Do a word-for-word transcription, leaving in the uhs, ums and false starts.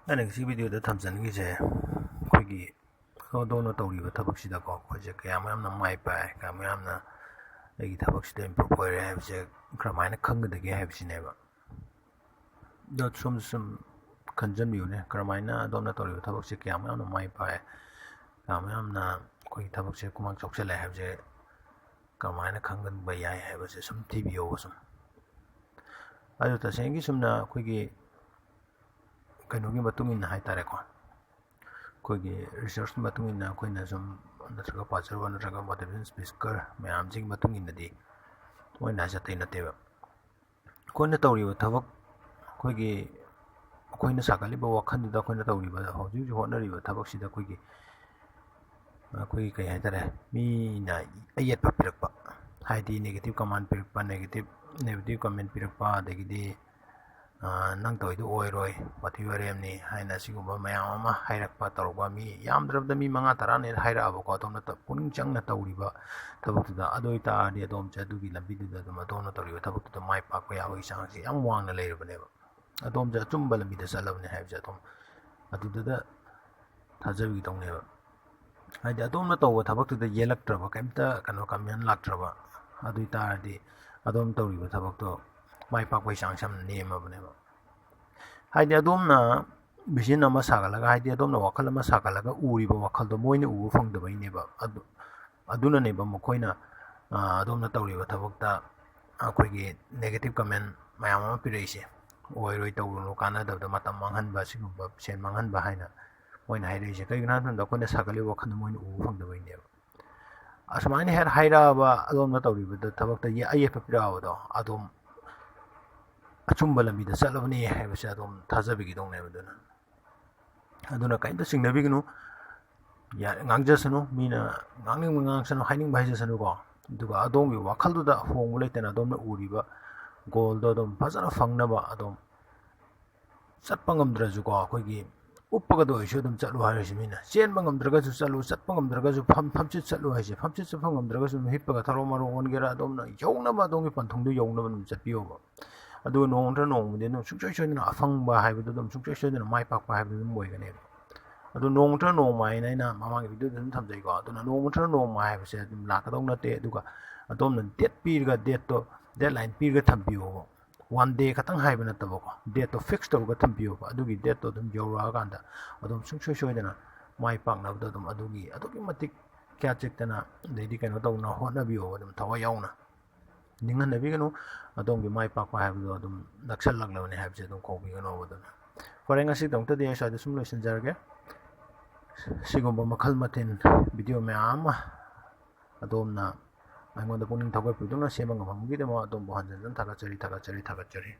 ꯑꯩꯅ ꯉꯁꯤ ꯚꯤꯗꯤꯑꯣꯗ ꯊꯝꯖꯅꯤꯡꯉꯤꯁꯦ, ꯑꯩꯈꯣꯏꯒꯤ ꯑꯗꯣꯝꯅ ꯇꯧꯔꯤꯕ ꯊꯕꯛꯁꯤꯗꯀꯣ, ꯑꯩꯈꯣꯏꯁꯦ ꯀꯌꯥꯝ ꯌꯥꯝꯅ ꯃꯥꯏ ꯄꯥꯛꯑꯦ, ꯀꯌꯥꯝ ꯌꯥꯝꯅ ꯑꯩꯒꯤ ꯊꯕꯛꯁꯤꯗ ꯏꯝꯄ꯭ꯔꯨꯞ ꯑꯣꯏꯔꯦ ꯍꯥꯏꯕꯁꯦ ꯀꯔꯝꯍꯥꯏꯅ ꯈꯪꯒꯗꯒꯦ ꯍꯥꯏꯕꯁꯤꯅꯦꯕ꯫ ꯑꯗꯣ ꯁꯨꯝ ꯁꯨꯝ ꯈꯟꯖꯟꯕꯤꯌꯨꯅꯦ, ꯀꯔꯝꯍꯥꯏꯅ ꯑꯗꯣꯝꯅ ꯇꯧꯔꯤꯕ ꯊꯕꯛꯁꯦ ꯀꯌꯥꯝ ꯌꯥꯝꯅ ꯃꯥꯏ ꯄꯥꯛꯑꯦ, ꯀꯌꯥꯝ ꯌꯥꯝꯅ ꯑꯩꯈꯣꯏꯒꯤ ꯊꯕꯛꯁꯦ ꯈꯨꯃꯥꯡ ꯆꯥꯎꯁꯜꯂꯦ ꯍꯥꯏꯕꯁꯦ ꯀꯃꯥꯏꯅ ꯈꯪꯕ ꯌꯥꯏ ꯍꯥꯏꯕꯁꯦ ꯁꯨꯝ ꯊꯤꯕꯤꯌꯣꯕ ꯁꯨꯝ꯫ ꯑꯗꯨ ꯇꯁꯦꯡꯒꯤ ꯁꯨꯝꯅ ꯑꯩꯈꯣꯏꯒꯤ ꯀꯩꯅꯣꯒꯤ ꯃꯇꯨꯡ ꯏꯟꯅ ꯍꯥꯏꯇꯥꯔꯦꯀꯣ, ꯑꯩꯈꯣꯏꯒꯤ ꯔꯤꯁꯔꯁꯀꯤ ꯃꯇꯨꯡ ꯏꯟꯅ ꯑꯩꯈꯣꯏꯅ ꯁꯨꯝ ꯅꯠꯇ꯭ꯔꯒ ꯄꯥꯖꯔꯨꯕ ꯅꯠꯇ꯭ꯔꯒ ꯃꯣꯇꯤꯚꯦꯁꯟ ꯁ꯭ꯄꯤꯀꯔ ꯃꯌꯥꯝꯁꯤꯒꯤ ꯃꯇꯨꯡ ꯏꯟꯅꯗꯤ ꯃꯣꯏꯅ ꯍꯥꯏꯁꯦ ꯑꯇꯩ ꯅꯠꯇꯦꯕ꯫ ꯑꯩꯈꯣꯏꯅ ꯇꯧꯔꯤꯕ ꯊꯕꯛ, ꯑꯩꯈꯣꯏꯒꯤ, ꯑꯩꯈꯣꯏꯅ ꯁꯥꯒꯠꯂꯤꯕ ꯋꯥꯈꯜꯗꯨꯗ ꯑꯩꯈꯣꯏꯅ ꯇꯧꯔꯤꯕ, ꯍꯧꯖꯤꯛ ꯍꯧꯖꯤꯛ ꯍꯣꯠꯅꯔꯤꯕ ꯊꯕꯛꯁꯤꯗ ꯑꯩꯈꯣꯏꯒꯤ, ꯑꯩꯈꯣꯏꯒꯤ ꯀꯩ ꯍꯥꯏꯇꯥꯔꯦ, ꯃꯤꯅ ꯑꯌꯦꯠꯄ ꯄꯤꯔꯛꯄ, ꯍꯥꯏꯗꯤ negative comment ꯄꯤꯔꯛꯄ, negative, negative comment ꯄꯤꯔꯛꯄ, ꯑꯗꯒꯤꯗꯤ, "ꯑ, ꯅꯪ ꯇꯧꯔꯤꯗꯨ ꯑꯣꯏꯔꯣꯏ, ꯋꯥꯊꯤ ꯋꯥꯔꯦꯝꯅꯤ" ꯍꯥꯏꯅ ꯑꯁꯤꯒꯨꯝꯕ ꯃꯌꯥꯝ ꯑꯃ ꯍꯥꯏꯔꯛꯄ, ꯇꯧꯔꯛꯄ, ꯃꯤ ꯌꯥꯝꯗ꯭ꯔꯕꯗ ꯃꯤ ꯃꯉꯥ ꯇꯔꯥꯅ ꯍꯦꯟꯅ ꯍꯥꯏꯔꯛꯑꯕꯀꯣ, ꯑꯗꯣꯝꯅ ꯇ-, ꯄꯨꯛꯅꯤꯡ ꯆꯪꯅ ꯇꯧꯔꯤꯕ ꯊꯕꯛꯇꯨꯗ꯫ ꯑꯗꯨ ꯑꯣꯏꯇꯥꯔꯗꯤ ꯑꯗꯣꯝꯁꯦ ꯑꯗꯨꯒꯤ ꯂꯝꯕꯤꯗꯨꯗ ꯑꯗꯨꯝ ꯑꯗꯣꯝꯅ ꯇꯧꯔꯤꯕ ꯊꯕꯛꯇꯨꯗ ꯃꯥꯏ ꯄꯥꯛꯄ ꯌꯥꯕꯒꯤ ꯆꯥꯡꯁꯦ ꯌꯥꯝ ꯋꯥꯡꯅ ꯂꯩꯔꯕꯅꯦꯕ꯫ ꯑꯗꯣꯝꯁꯦ ꯑꯆꯨꯝꯕ ꯂꯝꯕꯤꯗ ꯆꯠꯂꯕꯅꯦ ꯍꯥꯏꯕꯁꯦ ꯑꯗꯣꯝ ꯑꯗꯨꯗꯨꯗ ꯊꯥꯖꯕꯤꯒꯗꯧꯅꯦꯕ꯫ ꯍꯥꯏꯗꯤ ꯑꯗꯣꯝꯅ ꯇꯧꯕ ꯊꯕꯛꯇꯨꯗ ꯌꯦꯜꯂꯛꯇ꯭ꯔꯕ, ꯀꯩꯝꯇ ꯀꯩꯅꯣ comment ꯂꯥꯛꯇ꯭ꯔꯕ, ꯑꯗꯨ ꯑꯣꯏꯇꯥꯔꯗꯤ ꯑꯗꯣꯝ ꯇꯧꯔꯤꯕ ꯊꯕꯛꯇꯣ ꯃꯥꯏ ꯄꯥꯛꯄꯒꯤ ꯆꯥꯡꯁꯦ ꯌꯥꯝ ꯅꯦꯝꯃꯕꯅꯦꯕ꯫ ꯍꯥꯏꯗꯤ ꯑꯗꯣꯝꯅ vision ꯑꯃ ꯁꯥꯒꯠꯂꯒ, ꯍꯥꯏꯗꯤ ꯑꯗꯣꯝꯅ ꯋꯥꯈꯜ ꯑꯃ ꯁꯥꯒꯠꯂꯒ ꯎꯔꯤꯕ ꯋꯥꯈꯜꯗꯣ ꯃꯣꯏꯅ ꯎꯕ ꯐꯪꯗꯕꯩꯅꯦꯕ꯫ ꯑꯗꯨ, ꯑꯗꯨꯅꯅꯦꯕ ꯃꯈꯣꯏꯅ, ꯑ, ꯑꯗꯣꯝꯅ ꯇꯧꯔꯤꯕ ꯊꯕꯛꯇ ꯑꯩꯈꯣꯏꯒꯤ negative comment ꯃꯌꯥꯝ ꯑꯃ ꯄꯤꯔꯛꯏꯁꯦ꯫ "ꯑꯣꯏꯔꯣꯏ, ꯇꯧꯔꯨꯅꯨ, ꯀꯥꯟꯅꯗꯕꯗ ꯃꯇꯝ ꯃꯥꯡꯍꯟꯕ, ꯁꯤꯒꯨꯝꯕ ꯁꯦꯟ ꯃꯥꯡꯍꯟꯕ" ꯍꯥꯏꯅ ꯃꯣꯏꯅ ꯍꯥꯏꯔꯛꯏꯁꯦ꯫ ꯀꯩꯒꯤꯅꯣ ꯍꯥꯏꯕ ꯃꯇꯝꯗ ꯑꯩꯈꯣꯏꯅ ꯁꯥꯒꯠꯂꯤꯕ ꯋꯥꯈꯜꯗꯣ ꯃꯣꯏꯅ ꯎꯕ ꯐꯪꯗꯕꯩꯅꯦꯕ꯫ ꯑꯁꯨꯃꯥꯏꯅ ꯍꯦꯛ ꯍꯥꯏꯔꯛꯑꯕ, ꯑꯗꯣꯝꯅ ꯇꯧꯔꯤꯕꯗ ꯊꯕꯛꯇ ꯌꯦ-, ꯑꯌꯦꯠꯄ ꯄꯤꯔꯛꯑꯕꯗꯣ, ꯑꯗꯣꯝ ꯑꯆꯨꯝꯕ ꯂꯝꯕꯤꯗ ꯆꯠꯂꯕꯅꯤ ꯍꯥꯏꯕꯁꯦ ꯑꯗꯣꯝ ꯊꯥꯖꯕꯤꯒꯗꯧꯅꯦꯕ꯫ ꯑꯗꯨꯅ, ꯑꯗꯨꯅ ꯀꯔꯤꯝꯇ ꯆꯤꯡꯅꯕꯤꯒꯅꯨ꯫ ꯌꯥ-, ꯉꯥꯡꯖꯁꯅꯨ, ꯃꯤꯅ ꯉꯥꯡꯅꯤꯡꯕ ꯉꯥꯡꯁꯅꯨ, ꯍꯥꯏꯅꯤꯡꯕ ꯍꯥꯏꯖꯁꯅꯨꯀꯣ꯫ ꯑꯗꯨꯒ ꯑꯗꯣꯝꯒꯤ ꯋꯥꯈꯜꯗꯨꯗ ꯑꯍꯣꯡꯕ ꯂꯩꯇꯅ ꯑꯗꯣꯝꯅ ꯎꯔꯤꯕ goalꯗꯣ ꯑꯗꯨꯝ ꯐꯖꯅ ꯐꯪꯅꯕ ꯑꯗꯨꯝ ꯆꯠꯄ ꯉꯝꯗ꯭ꯔꯁꯨꯀꯣ, ꯑꯩꯈꯣꯏꯒꯤ ꯎꯞꯄꯒꯗ ꯑꯣꯏꯔꯁꯨ ꯑꯗꯨꯝ ꯆꯠꯂꯨ ꯍꯥꯏꯔꯤꯁꯦ ꯃꯤꯅ꯫ ꯆꯦꯟꯕ ꯉꯝꯗ꯭ꯔꯒꯁꯨ ꯆꯠꯂꯨ, ꯆꯠꯄ ꯉꯝꯗ꯭ꯔꯒꯁꯨ ꯐꯝ-, ꯐꯝꯆꯤꯠ ꯆꯠꯂꯨ ꯍꯥꯏꯁꯦ꯫ ꯐꯝꯆꯤꯠ ꯆꯠꯄ ꯉꯝꯗ꯭ꯔꯒꯁꯨ ꯑꯗꯨꯝ ꯍꯤꯞꯄꯒ ꯊꯔꯣ ꯃꯔꯣ ꯑꯣꯟꯒꯦꯔꯥ, ꯑꯗꯣꯝꯅ ꯌꯧꯅꯕ, ꯑꯗꯣꯝꯒꯤ ꯄꯟꯊꯨꯡꯗꯨ ꯌꯧꯅꯕ ꯑꯗꯨꯝ ꯆꯠꯄꯤꯌꯣꯕ꯫ ꯑꯗꯨꯒ ꯅꯣꯡꯃ ꯅꯠꯇ꯭ꯔ ꯅꯣꯡꯃꯗꯤ ꯑꯗꯨꯝ ꯁꯨꯡꯁꯣꯏ ꯁꯣꯏꯗꯅ ꯑꯐꯪꯕ ꯍꯥꯏꯕꯗꯨ ꯑꯗꯨꯝ ꯁꯨꯡꯁꯣꯏ ꯁꯣꯏꯗꯅ ꯃꯥꯏ ꯄꯥꯛꯄ ꯍꯥꯏꯕꯗꯨ ꯑꯗꯨꯝ ꯑꯣꯏꯒꯅꯦꯕ꯫ ꯑꯗꯨ ꯅꯣꯡꯃ ꯅꯠꯇ꯭ꯔ ꯅꯣꯡꯃ ꯍꯥꯏꯅ ꯑꯩꯅ ꯃꯃꯥꯡꯒꯤ videoꯗ ꯑꯗꯨꯝ ꯊꯝꯖꯩꯀꯣ꯫ ꯑꯗꯨꯅ ꯅꯣꯡꯃ ꯅꯠꯇ꯭ꯔ ꯅꯣꯡꯃ ꯍꯥꯏꯕꯁꯦ ꯑꯗꯨꯝ ꯂꯥꯛꯀꯗꯧ ꯅꯠꯇꯦ꯫ ꯑꯗꯨꯒ ꯑꯗꯣꯝꯅ date ꯄꯤꯔꯒ, dateꯇꯣ, deadline ꯄꯤꯔꯒ ꯊꯝꯕꯤꯌꯣꯕ꯫ One day ꯈꯛꯇꯪ ꯍꯥꯏꯕ ꯅꯠꯇꯕꯀꯣ, dateꯇꯣ fix ꯇꯧꯔꯒ ꯊꯝꯕꯤꯌꯣꯕ꯫ ꯑꯗꯨꯒꯤ dateꯇꯣ ꯑꯗꯨꯝ ꯌꯧꯔꯛꯑꯀꯥꯟꯗ ꯑꯗꯨꯝ ꯁꯨꯡꯁꯣꯏ ꯁꯣꯏꯗꯅ ꯃꯥꯏ ꯄꯥꯛꯅꯕꯗꯣ ꯑꯗꯨꯝ ꯑꯗꯨꯒꯤ ꯑꯗꯨꯛꯀꯤ ꯃꯇꯤꯛ ꯀꯌꯥ ꯆꯤꯛꯇꯅ, ꯑꯗꯩꯗꯤ ꯀꯩꯅꯣ ꯇꯧꯅ ꯍꯣꯠꯅꯕꯤꯌꯣꯕ, ꯑꯗꯨꯝ ꯊꯋꯥꯏ ꯌꯥꯎꯅ꯫ ꯅꯤꯡꯍꯟꯅꯕꯤꯒꯅꯨ꯫ ꯑꯗꯣꯝꯒꯤ ꯃꯥꯏ ꯄꯥꯛꯄ ꯍꯥꯏꯕꯗꯣ ꯑꯗꯨꯝ ꯅꯛꯁꯜꯂꯛꯂꯕꯅꯤ ꯍꯥꯏꯕꯁꯦ ꯑꯗꯨꯝ ꯀꯥꯎꯕꯤꯒꯅꯣꯕ꯫ ꯑꯗꯨꯅ ꯐꯔꯦ, ꯉꯁꯤꯗꯃꯛꯇꯗꯤ ꯑꯩ ꯁ꯭ꯋꯥꯏꯗ ꯁꯨꯝ ꯂꯣꯏꯁꯤꯟꯖꯔꯒꯦ꯫ ꯁꯤꯒꯨꯝꯕ ꯃꯈꯜ ꯃꯊꯦꯜ video ꯃꯌꯥꯝ ꯑꯃ ꯑꯗꯣꯝꯅ ꯑꯩꯉꯣꯟꯗ ꯄꯨꯛꯅꯤꯡ ꯊꯧꯒꯠꯄꯤꯗꯨꯅ ꯁꯦꯝꯕ ꯉꯝꯍꯟꯕꯒꯤꯗꯃꯛ ꯑꯗꯣꯝꯕꯨ ꯍꯟꯖꯤꯟ ꯍꯟꯖꯤꯟ ꯊꯥꯒꯠꯆꯔꯤ, ꯊꯥꯒꯠꯆꯔꯤ, ꯊꯥꯒꯠꯆꯔꯤ꯫